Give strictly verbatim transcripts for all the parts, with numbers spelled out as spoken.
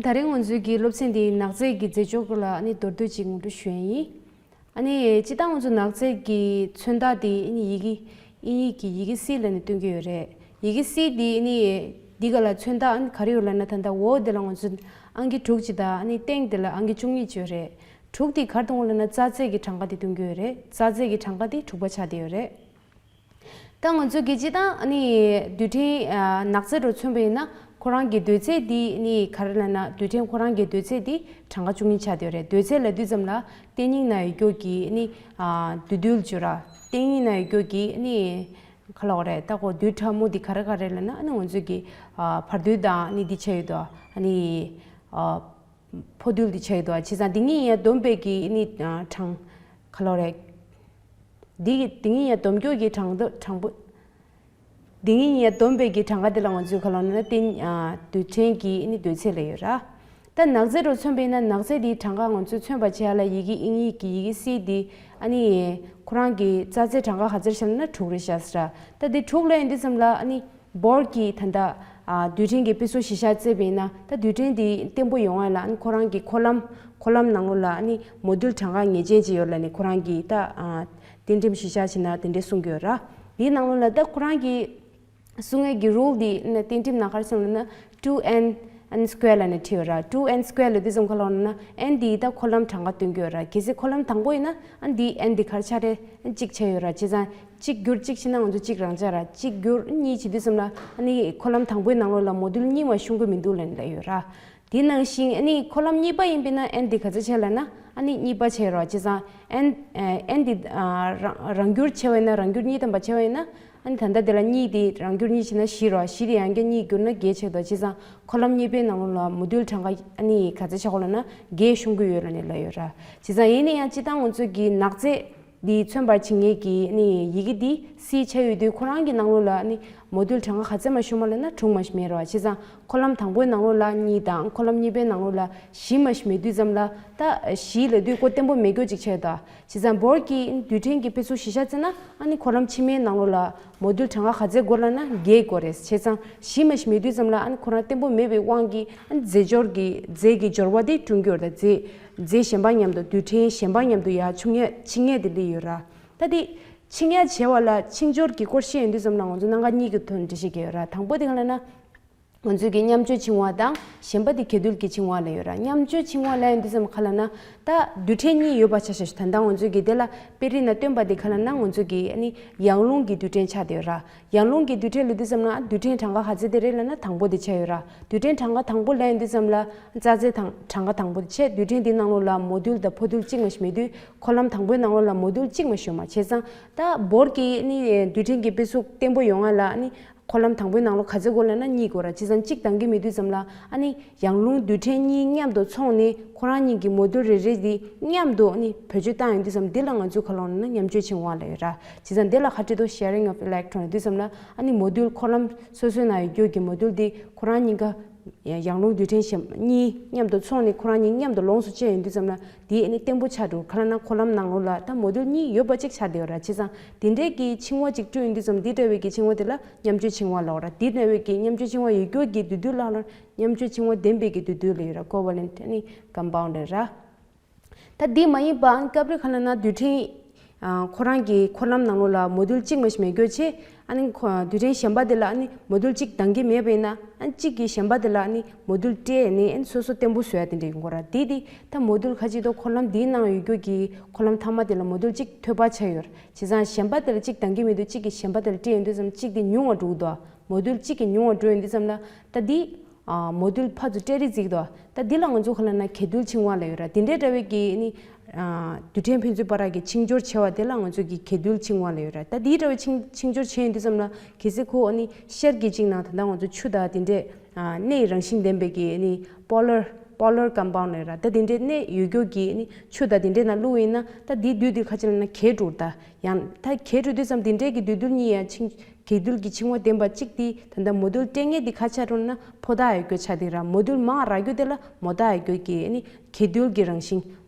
ད་རིང་ང་ཚོའི་གི་སློབ་ཚན་འདིའི་ནག་རྫས་ཀྱི་རྫས་སྦྱོར་སྐོར་ལ་ཨ་ནི་མདོར་བསྡུས་ཅིག་ངོ་སྤྲོད་ཞུ་ཡ་ཡིན། ཨ་ནི་སྤྱིར་བཏང་ང་ཚོ་ནག་རྫས་ཀྱི་མཚོན་རྟགས་དེ་ཨ་ནི་ཡི་གེ་དབྱིན་ཡིག་གི་ཡི་གེ་སི་ལབ་ནས་སྟོན་གྱི་ཡོད་རེད། ཡི་གེ་སི་དེ་ཨ་ནི་འདི་ག་ལ་མཚོན་རྟགས་ཨ་ནི་ག་རེ་ཡོད་ལབ་ན། ད་ལྟ་འོག་དེ་ལ་ང་ཚོ་ཨང་ཀི་དྲུག་ཅིག་དང་ཨ་ནི་སྟེང་དེ་ལ་ཨང་ཀི་བཅུ་གཉིས་ཅིག་ཡོད་རེད། དྲུག་དེ་ག་རེ་གཏོང་གི་ལབ་ན་རྩ་རྫས་ཀྱི་གྲངས་ཀ་དེ་སྟོན་གྱི་ཡོད་རེད། རྩ་རྫས་ཀྱི་གྲངས་ཀ་དེ་དྲུག་པ་ཆགས་བསྡད་ཡོད་རེད། ད་ང་ཚོ་གི་སྤྱིར་བཏང་ཨ་ནི་རྡུལ་ཕྲན་ཨ་ནག་རྫས་རུ་མཚོན་པ་ཡིན་ན། ཁོ་རང་གི་འདོད་ཚད་འདི་ཨ་ནི་ག་རེ་ལབ་ན། རྡུལ་ཕྲན་ཁོ་རང་གི་འདོད་ཚད་འདི་གྲངས་ཀ་བཅུ་གཉིས་ཆགས་བསྡད་ཡོད་རེད། འདོད་ཚད་ལབ་དུས་ཙམ་ལ་རྟེན་རྙིང་ནང་ཡོད་རྒྱུ་གི་ཨ་ནི་ཨ་འདུས་རྡུལ་བརྗོད་ར། རྟེན་རྙིང་ནང་ཡོད་རྒྱུ་གི་ཨ་ནི་ག་ལབ་དགོས་རེད། ད་ཁོ་རྡུལ་ཕྲ་མོ་འདི་ག་རེ་ག་རེ་ལབ་ན། ཨ་ནི་ང་ཚོ་གི་ཨ་བར་རྡུལ་དང་ཨ་ནི་འདི་ཆགས་ཡོད་དོ། ཨ་ནི་ཨ་ཕོ་རྡུལ་འདི་ཆགས་ཡོད་དོ། བྱས་ཙང་འདི་གཉིས་ཡ་བསྡོམས་པའི་གི་ཨ་ནི་ཨ་གྲངས་ག་ལབ་དགོས་རེད། འདི་གི་འདི་གཉིས་ཡ་བསྡོམས་རྒྱུ་གི་གྲངས་དོ་གྲངས་པོ། འདི་གཉིས་ཡ་བསྡོམས་པའི་གི་གྲངས་ཀ་དེ་ལ་ང་ཚོས་ག་ལབ་ན། རྟེན་ཨ་རྡུལ་ཕྲན་གྱི་ཨ་ནི་འདོད་ཚད་ལབ་ཡོད་ར། ད་ནག་རྫས་རུ་མཚོན་པ་ཡིན་ན། ནག་རྫས་འདིའི་གྲངས་ཀ་ང་ཚོས་མཚོན་པ་བྱེད་ཡ་ལ་ཡི་གེ་དབྱིན་ཡིག་གི་ཡི་གེ་སི་འདི་ཨ་ནི་ཁོ་རང་གི་རྩ་རྫས་གྲངས་ཀ་ག་ཚོད་ཆགས་ན་དྲུག་རེད་ཤག་ཟེར་ར། ད་འདི་དྲུག་ལབ་ཡོང་དུས་ཙམ་ལ། ཨ་ནི་བོར་གྱིས་ད་ལྟ་ཨ་རྡུལ་ཕྲན་གྱི་དཔེ་གཟུགས་གཞི་བཞག་བརྩིས་པ་ཡིན་ན། ད་རྡུལ་ཕྲན་འདི་བརྟན་པོ་ཡོང་ཡ་ལ། ཨ་ནི་ཁོ་རང་གི་ཁོ་ལམ་ཁོ་ལམ་ནང་ལོགས་ལ་ཨ་ནི་མོ་རྡུལ་གྲངས་ཀ་ངེས་ཅན་ཅིག་ཡོད་ལབ་ནས། ཁོ་རང་གིས་ད་ཨ་གཏན་ཁྲིམས་གཞི་བཞག་བྱས་ན་དེ་འདྲས་གསུང་གི་ཡོད་ར། དེའི་ནང་ལོགས་ལ་ད་ཁོ་རང་གི་གསུང་ཡས་ཀྱི་རུལ་འདི་ནི་གཏན་ཁྲིམས་ནང་ག་རེ་གསུངས་ལབ་ན། two n and square ལབ་ནས་བྲིས་ཡོད་ར། two n square ལབ་དུས་ཙམ་ག་ལབ་ན། n འདི་ད་ཁོ་ལམ་གྲངས་ཀ་སྟོན་གྱི་ཡོད་ར། གལ་སྲིད་ཁོ་ལམ་དང་པོ་ཡིན་ན། ཨ་འདི་n འདི་ག་རེ་ཆགས་རེད། གཅིག་ཆགས་ཡོད་ར། བྱས་ཙང་གཅིག་བསྒྱུར་གཅིག་བྱས་ན་ང་ཚོ་གཅིག་རང་ཆགས་ར། གཅིག་བསྒྱུར་གཉིས་བྱེད་དུས་ཙམ་ལ། ཨ་ནི་ཁོ་ལམ་དང་པོའི་ནང་ལོགས་ལ་མོ་རྡུལ་གཉིས་མ་ཤོང་གི་མི་འདུག་ལབ་ནས་ལབ་ཡོད་ར། དེ་ནང་བཞིན་ཨ་ནི་ཁོ་ལམ་གཉིས་པ་ཡིན་པས་ན། n འདི་ག་ཚོད་ཆགས་ལབ་ན། ཨ་ནི་གཉིས་པ་ཆགས་ར། བྱས་ཙང་n ཨ་n འདི་ཨ་རང་རང་བསྒྱུར་བྱས་པ་ཡིན་ན། རང་བསྒྱུར་གཉིས་ཐམ་པ་བྱས་པ་ཡིན་ན། ཨ་ནི་ད་ལྟ་དེ་ལ་གཉིས་དེ་རང་བསྒྱུར་གཉིས་བྱས་ན་བཞི་རེད་བ། བཞི་དེ་ཡང་བསྐྱར་གཉིས་བསྒྱུར་ན་བརྒྱད་ཆགས་འདུག། བྱས་ཙང་ཁོ་ལམ་གཉིས་པའི་ནང་ལོགས་ལ་མོ་རྡུལ་གྲངས་ཀ་ཨ་ནི་ག་ཚོད་ཆགས་ཀྱི་ཡོད་ལབ་ན། བརྒྱད་ཤོང་གི་ཡོད་ལབ་ནས་ལབ་ཡོད་ར། བྱས་ཙང་ཡིན་ན་ཡང་སྤྱིར་བཏང་ང་ཚོ་གི་ནག་རྫས་འདི་མཚོན་པར་བྱེད་མཁན་གྱི་ཨ་ནི་ཡི་གེ་འདི་སི་ཆགས་ཡོད་དུས། ཁོ་རང་གི་ནང་ལོགས་ལ་ཨ་ནི་མོ་རྡུལ་གྲངས་ཀ་ག་ཚོད་མ་ཤོང་བ་ལབ་ན་དྲུག་མ་ཞིག་མེད་ར་བ། བྱས་ཙང་ཁོ་ལམ་དང་པོའི་ནང་ལོགས་ལ་གཉིས་དང་། ཁོ་ལམ་གཉིས་པའི་ནང་ལོགས་ལ་བཞི་མ་ཞིག་མེད་དུས་ཙམ་ལ། ད་བཞི་ལབ་དུས་ཁོ་བརྟན་པོ་མེད་རྒྱུ་ཅིག་ཆགས་ཡོད་དོ། བྱས་ཙང་བོར་གྱིས་རྡུལ་ཕྲན་གྱི་དཔེ་གཟུགས་གཞི་བཞག་བརྩིས་ན། ཨ་ནི་ཁོ་ལམ་ཕྱི་མའི་ནང་ལོགས་ལ་མོ་རྡུལ་གྲངས་ཀ་ག་ཚོད་དགོས་ལབ་ན་བརྒྱད་དགོས་རེད། བྱས་ཙང་བཞི་མ་ཞིག་མེད་དུས་ཙམ་ལ། ཨ་ནི་ཁོ་རང་བརྟན་པོ་མེད་པའི་དབང་གིས། ཨ་ནི་རྫས་སྦྱོར་གྱི་རྫས་ཀྱི་སྦྱོར་བ་དེ་བསྐྲུན་གྱི་ཡོད་རེད། རྫས་རྫས་གཞན་པ་མཉམ་དུ། རྡུལ་ཕྲན་གཞན་པ་མཉམ་དུ་ཡར་འཕྱིང་ཡས་འཕྱིང་ཡས་དེ་སླེབས་ཡོད་ར། ད་དེ་འཕྱིང་ཡས་བྱས་པ་ལ་འཕྱིང་སྦྱོར་གྱི་སྐོར་བཤད་ཡོང་དུས་ཙམ་ལ་ང་ཚོ་སྣ་ཁ་གཉིས་ཀྱི་ཐོག་འགྲེལ་བཤད་བརྒྱབ་ཡོད་ར། དང་པོ་དེ་ག་ལབ་ན། ང་ཚོས་ཀྱི་མཉམ་སྤྱོད་འཕྱིང་བ་དང་། གཞན་པ་དེ་གྱེས་རྡུལ་གྱི་འཕྱིང་བ་ལབ་ཡོད་ར། མཉམ་སྤྱོད་འཕྱིང་བ་ལབ་ཡོང་དུས་ཙམ་ག་ལབ་ན། ད་རྡུལ་ཕྲན་གཉིས་ཡོད་པ་ཆ་བཞག་ཞུ། ད་ལྟ་ང་ཚོས་ཀྱི་དེ་ལ་དཔེ་རིས་ནང་སྟོན་པ་དེ་ག་ལབ་ན། ང་ཚོས་ཀྱི་ཨ་ནི་ཡང་རླུང་གི་རྡུལ་ཕྲན་ཆགས་བསྡད་ཡོད་ར། ཡང་རླུང་གི་རྡུལ་ཕྲན་ལབ་དུས་ཙམ་ལ། རྡུལ་ཕྲན་གྲངས་ཀ་ག་ཚོད་དེ་རེད་ལབ་ན་དང་པོ་དེ་ཆགས་ཡོད་ར། རྡུལ་ཕྲན་གྲངས་ཀ་དང་པོ་ལབ་ཡོང་དུས་ཙམ་ལ། རྩ་རྫས་དང་གྲངས་ཀ་དང་པོ་དེ་བྱས། རྡུལ་ཕྲན་དེའི་ནང་ལོགས་ལ་མོ་རྡུལ་དང་ཕོ་རྡུལ་གཅིག་མ་ཞིག་མེད་དུས། ཁོ་ལམ་དང་པོའི་ནང་ལོགས་ལ་མོ་རྡུལ་གཅིག་མ་ཞིག་ཡོད་མ། བྱས་ཙང་ད་བོར་གྱིས་ཨ་ནི་རྡུལ་ཕྲན་གྱི་དཔེ་གཟུགས་བརྟན་པོ་ཡོང་ཡ་ལ། ཨ་ནི་ཁོ་ལམ་དང་པོའི་ནང་ལོགས་ག་ཚོད་དགོས་ལབ་ན་གཉིས་དགོས་ར། བྱས་ཙང་གཅིག་འདང་གི་མེད་དུས་ཙམ་ལ། ཨ་ནི་ཡང་རླུང་རྡུལ་ཕྲན་གཉིས་མཉམ་དུ་ཚོགས་ནས། ཁོ་རང་གཉིས་ཀྱི་མོ་རྡུལ་རེ་རེ་དེ་མཉམ་དུ་ཨ་ནི་བེད་སྤྱོད་བཏང་ཡོང་དུས་ཙམ། འདི་ལ་ང་ཚོས་ག་ལབ་ན་མཉམ་སྤྱོད་འཕྱིང་བ་ལབ་ཡོད་ར། བྱས་ཙང་འདི་ལ་ག་རེ་འདུག། Sharing of electron ཡོང་དུས་ཙམ་ལ། ཨ་ནི་མོ་རྡུལ་ཁོ་ལམ་སོ་སོའི་ནང་ཡོད་རྒྱུ་གི་མོ་རྡུལ་དེ་ཁོ་རང་གཉིས་ཀ་ཡང་རླུང་རྡུལ་ཕྲན་གཞན་གཉིས་མཉམ་དུ་ཚོགས་ནས། ཁོ་རང་གཉིས་མཉམ་དུ་ལོངས་སུ་སྤྱད་ཡོང་དུས་ཙམ་ལ། དེ་ཨ་ནི་བརྟན་པོ་ཆགས་འགྲོ། ག་ལབ་ན་ཁོ་ལམ་ནང་ལོགས་ལ་ད་མོ་རྡུལ་གཉིས་ཡོད་པ་གཅིག་ཆགས་བསྡད་ཡོད་ར། བྱས་ཙང་དེ་འདྲའི་གི་འཕྱིང་བ་གཅིག་བསྐྲུན་ཡོང་དུས་ཙམ། འདི་འདྲ་བའི་གི་འཕྱིང་བ་དེ་ལ་མཉམ་སྤྱོད་འཕྱིང་བ་ལབ་ཡོད་ར། དེ་འདྲ་བའི་གི་མཉམ་སྤྱོད་འཕྱིང་བ་ཡོད་རྒྱུ་གི་འདུས་རྡུལ་ལ་ལ་མཉམ་སྤྱོད་འཕྱིང་བ་ལྡན་པའི་གི་འདུས་རྡུལ་ལབ་ཡོད་ར། Covalent ཨ་ནི་compound རེད་ར། ད་འདི་མ་ཡིན་པ་ཨ་ནི་སྐབས་རེ་ག་ལབ་ན་རྡུལ་ཕྲན་ཨ་ཁོ་རང་གི་ཁོ་ལམ་ནང་ལོགས་ལ་མོ་རྡུལ་གཅིག་མ་ཞིག་མེད་རྒྱུ་བྱས། ཨ་ནི་ཁོ་རྡུལ་ཕྲན་གཞན་པ་དེ་ལ་ཨ་ནི་མོ་རྡུལ་གཅིག་འདང་གི་མེད་པ་ཡིན་ན། ཨ་ནི་གཅིག་གིས་གཞན་པ་དེ་ལ་ཨ་ནི་མོ་རྡུལ་སྤྲད་ནས། ཨ་ནི་སོ་སོ་བརྟན་པོ་བཟོ་ཡ་དེ་འདྲ་ཡོང་གི་ར། དེ་དེ་ད་མོ་རྡུལ་ཁ་ཅིག་ཏུ་ཁོ་ལམ་དེའི་ནང་ཡོད་རྒྱུ་གི་ཁོ་ལམ་ཐ་མ་དེ་ལ་མོ་རྡུལ་གཅིག་ཐོལ་པ་ཆགས་ཡོད་ར། བྱས་ཙང་གཞན་པ་དེ་ལ་གཅིག་འདང་གི་མེད་དུས་གཅིག་གིས་གཞན་པ་དེ་ལ་སྤྲད་ཡོང་དུས་ཙམ་གཅིག་དེ་ཉུང་བ་འགྲོ་གི་འདུག། མོ་རྡུལ་གཅིག་གིས་ཉུང་བ་འགྲོ་ཡོང་དུས་ཙམ་ལ། ད་འདི་ཨ་མོ་རྡུལ་ཕར་ཚུར་སྤྲད་རེས་བརྩི་གི་འདུག། ད་འདི་ལ་ང་ཚོ་ག་ལབ་ན་གྱེས་རྡུལ་འཕྱིང་བ་ལབ་ཡོད་ར། དེ་འདྲའི་འདྲ་བའི་གི་ཨ་ནི་ཨ་རྡུལ་ཕྲན་ཕན་ཚུན་བར་གྱི་འཕྱིང་སྦྱོར་བྱེད་པ་དེ་ལ་ང་ཚོ་གི་གྱེས་རྡུལ་འཕྱིང་བ་ལབ་ཡོད་ར། ད་འདིའི་འདྲ་བའི་འཕྱིང་འཕྱིང་སྦྱོར་བྱེད་ཡོང་དུས་ཙམ་ལ། གལ་སྲིད་ཁོ་ཨ་ནི་ཤར་གྱི་གཅིག་ནང་། ད་ལྟ་ང་ཚོ་ཆུ་དང་དེ་འདྲས་ཨ་སྣེ་ཡི་རང་བཞིན་ལྡན་པའི་གི་ཨ་ནི་polar polar compound ལབ་ཡོད་ར། ད་དེ་འདྲའི་སྣེ་ཡོད་རྒྱུ་གི་ཨ་ནི་ཆུ་དང་དེ་འདྲའི་ནང་བླུགས་ཡིན་ན། ད་འདིའི་རྡུལ་དེ་ག་ཅི་ལབ་ན་གྱེས་འགྲོ་གི་ར། ད་ཡང་ད་གྱེས་འགྲོ་དུས་ཙམ་དེ་འདྲའི་གི་འདུས་རྡུལ་གཉིས་ཡ་འཕྱིང་གྱེས་རྡུལ་གྱི་འཕྱིང་བ་ལྡན་པ་གཅིག་དེ་ད་ལྟ་མོ་རྡུལ་སྤྲད་མཁན་དེ་ག་ཆགས་འགྲོ་ན་ཕོ་རྟགས་ཡོད་རྒྱུ་ཆགས་བསྡད་ར། མོ་རྡུལ་མར་རག་རྒྱུ་དེ་ལ་མོ་རྟགས་ཡོད་རྒྱུ་གི་ཨ་ནི་གྱེས་རྡུལ་གྱི་རང་བཞིན།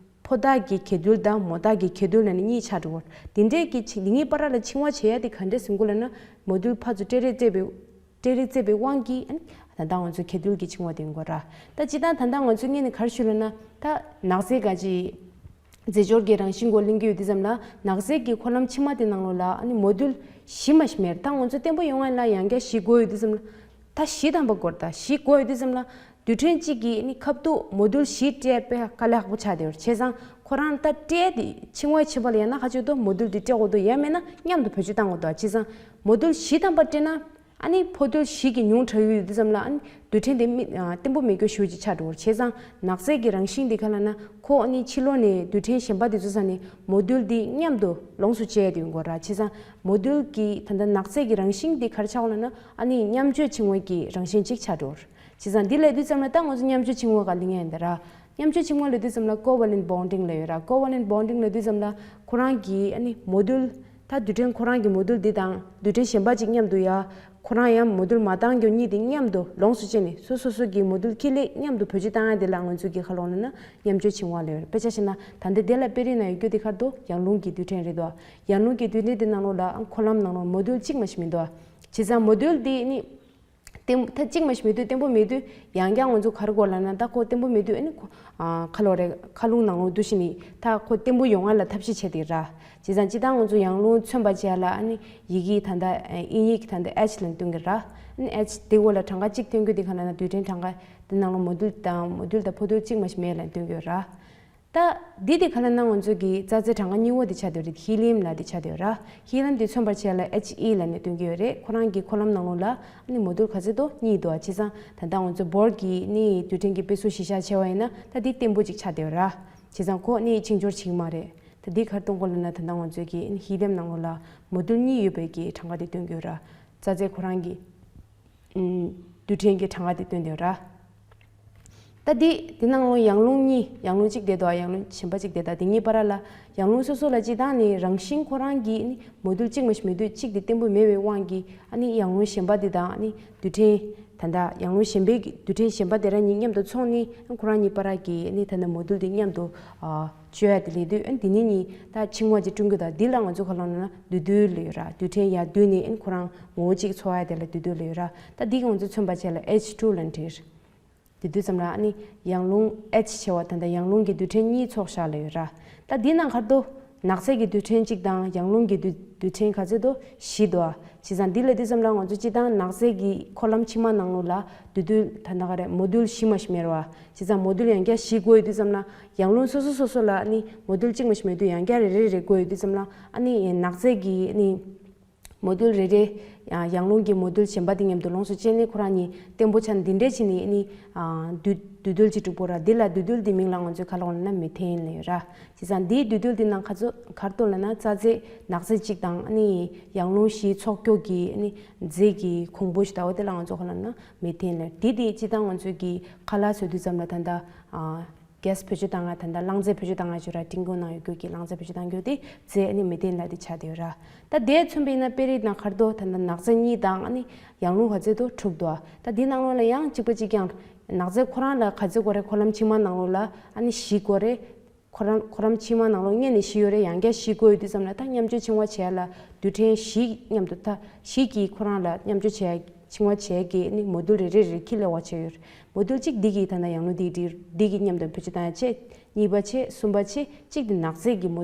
ཕོ་རྟགས་ཀྱི་གྱེས་རྡུལ་དང་མོ་རྟགས་ཀྱི་གྱེས་རྡུལ་ལབ་ནས་གཉིས་ཆགས་འགྲོ་གི་ར། དེ་འདྲའི་གི་འཕྱིང་དེ་གཉིས་བར་ལ་འཕྱིང་བ་བྱེད་ཡ་དེ་ག་འདྲས་ཟེར་དགོས་ལབ་ན། མོ་རྡུལ་ཕར་ཚུར་སྤྲད་རེས་སྤྲད་པའི་ སྤྲད་རེས་བྱས་པའི་དབང་གིས་ཨ་ནི་ད་ལྟ་ང་ཚོ་ཁ་ཐུལ་གྱི་ཕྱིང་བ་དེ་ཡིན་དགོས་ར། ད་སྤྱིར་བཏང་ད་ལྟ་ང་ཚོ་ངོས་ནས་ག་རེ་ཞུ་ལབ་ན། ད་ནག་རྫས་ག་ཅིག་རྫས་སྦྱོར་གྱི་རང་བཞིན་སྐོར་གླེང་གི་ཡོད་དུས་ཙམ་ལ། ནག་རྫས་ཀྱི་འཁོར་ལམ་ཕྱི་མ་དེ་ནང་ལོགས་ལ་ཨ་ནི་མོ་ཌུལ་བཞི་མ་གཏོགས་མེད། ད་ང་ཚོ་བརྟན་པོ་ཡོང་ཡ་ལ་ཡང་བསྐྱར་བཞི་དགོས་ཡོད་དུས་ཙམ་ལ། ད་བཞི་ཐམ་པ་དགོས་རེད། ད་བཞི་དགོས་ཡོད་དུས་ཙམ་ལ་དུས་ཕྲན་གཅིག་གི་ཨ་ནི་ཁ་ཐུག་མོ་ཌུལ་བཞི་སྤྲད་པ་དཀའ་ལས་ཁག་པོ་ཆགས་བསྡད་ཡོད་རེད། བྱས་ཙང་ཁོ་རང་ད་སྤྲད་དེ་ཕྱིང་བ་ཕྱི་པ་ལ་ཡང་ན་ཁ་ཕྱོགས་དུ་མོ་ཌུལ་དེ་སྤྲད་དགོས་འདུག་ཡང་མིན་ན་མཉམ་དུ་བེད་སྤྱོད་བཏང་དགོས་འདུག་བྱས་ཙང་མོ་ཌུལ་བཞི་ཐམ་པ་སྤྲད་ན། ཨ་ནི་འཁོར་ལྡོག་བཞི་གི་ཉུང་དྲགས་ཡོད་དུས་ཙམ་ལ། ཨ་ནི་རྡུལ་ཕྲན་དེ་མི་ཨ་བརྟན་པོ་མེད་རྒྱུ་ཞེ་པོ་ཅིག་ཆགས་འགྲོ་གི་རེད། བྱས་ཙང་ནག་རྫས་ཀྱི་རང་བཞིན་དེ་ག་ལབ་ན། ཁོ་ཨ་ནི་ཕྱི་ལོགས་ནས་རྡུལ་ཕྲན་གཞན་པ་དེ་ཚོ་ས་ནས་མོ་ཌུལ་དེ་མཉམ་དུ་ལོངས་སུ་སྤྱད་དེ་ཡོང་གི་རེད། བྱས་ཙང་མོ་ཌུལ་གྱི་ད་ལྟ་ནག་རྫས་ཀྱི་རང་བཞིན་དེ་ག་རེ་ཆགས་ཡོད་ལབ་ན། ཨ་ནི་མཉམ་སྤྱོད་ཕྱིང་བ་གི་རང་བཞིན་ཅིག་ཆགས་འགྲོ་གི་རེད། བྱས་ཙང་འདི་ལབ་དུས་ཙམ་ལ་ད་ང་ཚོ་མཉམ་སྤྱོད་ཕྱིང་བ་ག་ལབ་ཡ་ཡིན་ད་ར། མཉམ་སྤྱོད་ཕྱིང་བ་ལབ་དུས་ཙམ་ལ་ཀོ་ཝ་ལེན་ཊི་བོན་ཌིང་ལབ་ཡོད་ར། ཀོ་ཝ་ལེན་ཊི་བོན་ཌིང་ལབ་དུས་ཙམ་ལ་ཁོ་རང་གི་ཨ་ནི་མོ་ཌུལ། ད་རྡུལ་ཕྲན་ཁོ་རང་གི་མོ་ཌུལ་འདི་དང་རྡུལ་ཕྲན་གཞན་པ་ཅིག་མཉམ་དུ་ཡ། ཁོ་རང་ཡང་མོ་ཌུལ་མ་བཏང་རྒྱུ་གཉིས་དེ་མཉམ་དུ་ལོངས་སུ་སྤྱད་ནས་སོ་སོ་སོ་གི་མོ་ཌུལ་ཁེ་ལས་མཉམ་དུ་བེད་སྤྱོད་བཏང་ཡ་དེ་ལ་ང་ཚོ་གི་ག་ལབ་ལབ་ན་མཉམ་སྤྱོད་ཕྱིང་བ་ལབ་ཡོད་རེད། དཔེ་ཆ་བཞག་ན་ད་འདི་དེ་ལ་དཔེ་རིས་ནང་ཡོད་རྒྱུ་དེ་ག་རེ་འདུག་ཡང་རླུང་གི་རྡུལ་ཕྲན་རེད་འདུག་ཡང་རླུང་གི་རྡུལ་ཕྲན་དེ་ནང་ལོགས་ལ་འཁོར་ལམ་ནང་ལོགས་མོ་ཌུལ་གཅིག་མ་གཏོགས་མི་འདུག་བྱས་ཙང་མོ་ཌུལ་དེ་ནི། བརྟན་ད་གཅིག་མ་གཏོགས་མི་འདུག་བརྟན་པོ་མི་འདུག་ཡང་བསྐྱར་ང་ཚོ་ག་རེ་དགོས་ལབ་ན། ད་ཁོ་བརྟན་པོ་མི་འདུག་ཨ་ནི་ཁོ་ཨ་ཁ་ལོ་རེ་ཁ་རླུང་ནང་ལོགས་འདུག་བྱས་ནས་ད་ཁོ་བརྟན་པོ་ཡོང་ཡ་ལ་ཐབས་ཤེས་བྱས་ཏེ་ར། བྱས་ཙང་སྤྱིར་བཏང་ང་ཚོ་ཡང་རླུང་མཚོན་པ་བྱས་ལ་ཨ་ནི་ཡི་གེ་ད་ལྟ་ཨིན་ཡིག་ད་ལྟ་ཨེཆ་ལབ་ནས་སྟོན་གྱི་ར། ཨ་ནི་ཨེཆ་དེ་འོག་ལ་གྲངས་ཀ་གཅིག་སྟོན་རྒྱུ་དེ་ག་ལབ་ན་རྡུལ་ཕྲན་གྲངས་ཀ་དེ་ནང་ལོགས་མོ་ཌུལ་དང་མོ་ཌུལ་དང་ཕོ་ཌུལ་གཅིག་མ་གཏོགས་མེད་ལབ་སྟོན་གྱི་ཡོད་ར། ད་འདི་དེ་ག་ལབ་ན་ང་ཚོ་གི་རྩ་རྫས་གྲངས་ཀ་གཉིས་པ་དེ་ཆགས་བསྡད་ཡོད་རེད། ཧི་ལི་ཡམ་ལབ་དེ་ཆགས་བསྡད་ཡོད་ར། ཧི་ལི་ཡམ་དེ་མཚོན་པར་བྱས་ལ་ཨེཆ་ཨི་ལབ་ནས་སྟོན་གྱི་ཡོད་རེད། ཁོ་རང་གི་འཁོར་ལམ་ནང་ལོགས་ལ་ཨ་ནི་མོ་ཌུལ་ག་ཚོད་འདུག་གཉིས་འདུག་ཨ། བྱས་ཙང་ད་ལྟ་ང་ཚོ་བོར་གྱི་ནི་རྡུལ་ཕྲན་གྱི་དཔེ་གཟུགས་གཞི་བཞག་བྱས་པ་ཡིན་ན་ད་འདི་བརྟན་པོ་ཅིག་ཆགས་བསྡད་ཡོད་ར། བྱས་ཙང་ཁོ་ནི་ཕྱིང་སྦྱོར་བྱེད་ཀྱི་མ་རེད། ད་འདི་ག་རེ་སྟོན་གྱི་ཡོད་ལབ་ན་ད་ལྟ་ང་ཚོ་གི་ཧི་ལི་ཡམ་ནང་ལོགས་ལ་མོ་ཌུལ་གཉིས་ཡོད་པའི་གི་གྲངས་ཀ་དེ་སྟོན་གྱི་ཡོད་ར། རྩ་རྫས་ཁོ་རང་གི་ཨུམ། རྡུལ་ཕྲན་གྱི་གྲངས་ཀ་དེ་སྟོན་བསྡད་ཡོད་ར། ད་འདི་འདི་ནང་ལོགས་ཡང་རླུང་གཉིས། ཡང་རླུང་གཅིག་བསྡད་འདུག་ཡང་རླུང་གཞན་པ་གཅིག་བསྡད། ད་འདི་གཉིས་བར་ལ་ཡང་རླུང་སོ་སོ་ལ་སྤྱིར་བཏང་ནི་རང་བཞིན་ཁོ་རང་གི་ནི་མོ་ཌུལ་གཅིག་མ་གཏོགས་མི་འདུག་གཅིག་དེ་བརྟན་པོ་མེད་པའི་དབང་གིས་ཨ་ནི་ཡང་རླུང་གཞན་པ་དེ་དང་ཨ་ནི་རྡུལ་ཕྲན་ད་ལྟ་ཡང་རླུང་གཞན་པའི་རྡུལ་ཕྲན་གཞན་པ་དེ་རང་གཉིས་མཉམ་དུ་ཚོགས་ནས་ཁོ་རང་གཉིས་བར་གྱི་ཨ་ནི་ད་ལྟ་མོ་ཌུལ་དེ་མཉམ་དུ་ཨ། བཅོས་ཡ་དེ་ལས་དུས་ཨ་ནི་འདི་ནི་གཉིས་ད་ཕྱིང་བ་ཅིག་བསྐྲུན་གྱི་འདུག་འདི་ལ་ང་ཚོ་ག་ལབ་ན་འདུས་རྡུལ་ལབ་ཡོད་ར། རྡུལ་ཕྲན་ཡར་འདུས་ནས་ཨ་ནི་ཁོ་རང་ངོ་བོ་གཅིག་ཚོགས་ཡ་དེ་ལ་འདུས་རྡུལ་ལབ་ཡོད་ར། ད་འདི་གི་ང་ཚོ་མཚོན་པ་བྱས་ལ་ཨེཆ་ཊུ་ལབ་ནས་བྲིས། དེ་དུས་ཙམ་ལ་ཨ་ནི་ཡང་རླུང་ཨེཆ་ཆེ་བ་ད་ལྟ་ཡང་རླུང་གི་རྡུལ་ཕྲན་གཉིས་ཚོགས་བཞག་ལབ་ཡོད་ར། ད་འདི་ནང་ག་རེ་འདུག་ནག་རྫས་ཀྱི་རྡུལ་ཕྲན་གཅིག་དང་ཡང་རླུང་གི་རྡུལ་རྡུལ་ཕྲན་ག་ཚོད་འདུག་བཞི་འདུག་ཨ། བྱས་ཙང་འདི་ལ་དུས་ཙམ་ལ་ང་ཚོ་སྤྱིར་བཏང་ནག་རྫས་ཀྱི་འཁོར་ལམ་ཕྱི་མ་ནང་ལོགས་ལ་འདུས་རྡུལ་ད་ལྟ་ག་རེ་མོ་ཌུལ་བཞི་མ་གཏོགས་མེད་ར་བ། བྱས་ཙང་མོ་ཌུལ་ཡང་བསྐྱར་བཞི་དགོས་ཡོད་དུས་ཙམ་ལ་ཡང་རླུང་སོ་སོ་སོ་སོ་ལ་ཨ་ནི་མོ་ཌུལ་གཅིག་མ་གཏོགས་མི་འདུག་ཡང་བསྐྱར་རེ་རེ་རེ་དགོས་ཡོད་དུས་ཙམ་ལ་ཨ་ནི་ནག་རྫས་ཀྱི་ཨ་ནི་མོ་ཌུལ་རེ་རེ་ཡང་རླུང་གི་མོ་ཌུལ་གཞན་པ་དེ་མཉམ་དུ་ལོངས་སུ་སྤྱད་ནས་ཁོ་རང་གཉིས་བརྟན་པོ་ཆགས་ནས་འདི་འདྲས་བྱས་ནས་ཨ་ནི་འདུས་འདུས་རྡུལ་ཅིག་གྲུབ་པ་ར། འདི་ལ་འདུས་རྡུལ་འདི་མིང་ལ་ང་ཚོས་ག་ལབ་ལབ་ན་མེ་ཐེན་ལབ་ཡོད་ར། བྱས་ཙང་འདིའི་འདུས་རྡུལ་འདི་ནང་ག་ཚོད་ག་རེ་འདུག་ལབ་ན་རྩ་རྫས་ནག་རྫས་གཅིག་དང་ཨ་ནི་ཡང་རླུང་བཞི་ཚོགས་རྒྱུ་གི་ཨ་ནི་རྫས་ཀྱི་གོང་བུ་ཞིག་ལྟ་བུ་དེ་ལ་ང་ཚོ་ག་ལབ་ན་མེ་ཐེན་ལབ། དེ་དེ་སྤྱིར་བཏང་ང་ཚོས་ཀྱི་ཁ་ལག་བཟོ་དུས་ཙམ་ལ་ད་ལྟ་ཨ་གྷེ་སི་བེད་སྤྱོད་བཏང་ཡ་ད་ལྟ་རླངས་རྫས་བེད་སྤྱོད་བཏང་ཡ་ཅིག་ཡོད་ར། ཏིང་ཀོ་ནང་ཡོད་རྒྱུ་གི་རླངས་རྫས་བེད་སྤྱོད་བཏང་རྒྱུ་དེ་རྫས་ཨ་ནི་མེ་ཐེན་ལབ་དེ་ཆགས་བསྡད་ཡོད་ར། ད་དེ་མཚོན་པ་ཡིན་ན་དཔེ་རིས་ནང་ག་རེ་འདུག་ད་ལྟ་ནག་རྫས་གཉིས་དང་ཨ་ནི་ཡང་རླུང་ག་ཚོད་འདུག་དྲུག་འདུག་ཨ། ད་དེ་ནང་ལོགས་ལ་ཡང་གཅིག་པ་གཅིག་རྐྱང་། ནག་རྫས་ཁོ་རང་ལ་ག་ཚོད་དགོས་རེད། འཁོར་ལམ་ཕྱི་མ་ནང་ལོགས་ལ་ཨ་ནི་བཞི་དགོས་རེད། ཁོ་རང་ཁོ་རང་ཕྱི་མ་ནང་ལོགས་སྔོན་ནས་བཞི་ཡོད་རེད། ཡང་བསྐྱར་བཞི་དགོས་ཡོད་དུས་ཙམ་ལ་ད་མཉམ་སྤྱོད་ཕྱིང་བ་བྱས་ལ་རྡུལ་ཕྲན་བཞི་མཉམ་དུ་ད་བཞི་གིས་ཁོ་རང་ལ་མཉམ་སྤྱོད་བྱས་ཕྱིང་བ་བྱས་ཀྱི་ནི་མོ་ཌུལ་རེ་རེ་རེ་ཁྱེར་ལེ་བ་བྱས་ཡོད་རེད། མོ་ཌུལ་གཅིག་འདི་གིས་ད་ལྟ་ཡང་ལོ་འདི་འདི་འདི་གིས་མཉམ་དུ་བེད་སྤྱོད་བཏང་ཡ་བྱས། གཉིས་པ་བྱས། གསུམ་པ་བྱས། གཅིག་འདི་ནག་རྫས་ཀྱི་མོ་ཌུལ།